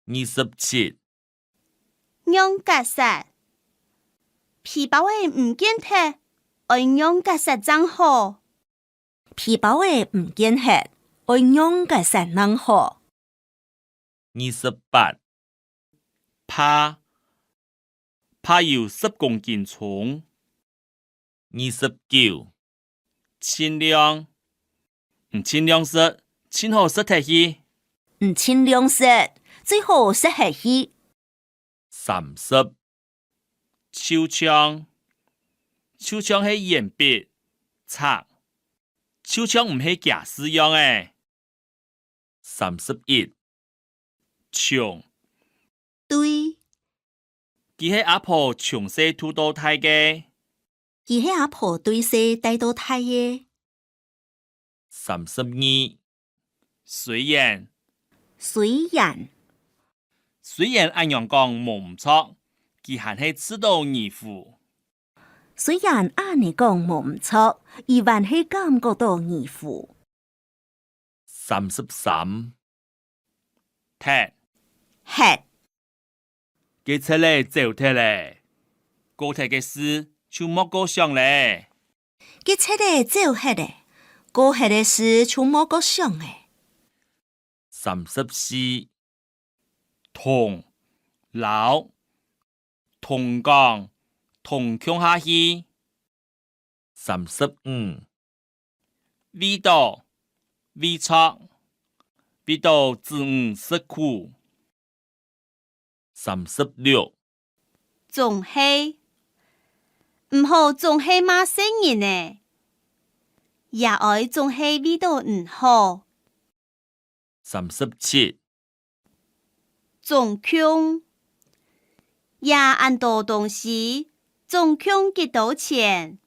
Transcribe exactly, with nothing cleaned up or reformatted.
二十七。仰結煞。皮包仔毋見忒，愛仰結煞正好？皮包仔毋見忒，愛仰結煞正好？二十八。怕，怕有十公斤重。 二十九。盡量，毋盡量食，盡好食忒去。毋盡量食，最好食忒去。三十。就像，就像係鉛筆、尺，就像毋係佢事樣仔。 三十一。從。對。佢係阿婆從細渡到大个。佢係阿婆對細帶到大个。三十二。雖然。雖然。雖然恁樣講無毋著，佢還係試著疑狐。 雖然恁呢講無毋著，佢還係感覺著疑狐。三十三。忒。忒。該賊仔走忒咧，過忒个事就莫過想咧。該賊仔走忒咧，過忒个事就莫過想咧。三十四。同，摎， 同講，同共下去。三十五。為著，為著，為著子女食苦。三十六。總係，毋好總係罵細人仔，爺哀總係為著你好。 三十七。總共。爺恁多東西，總共幾多錢？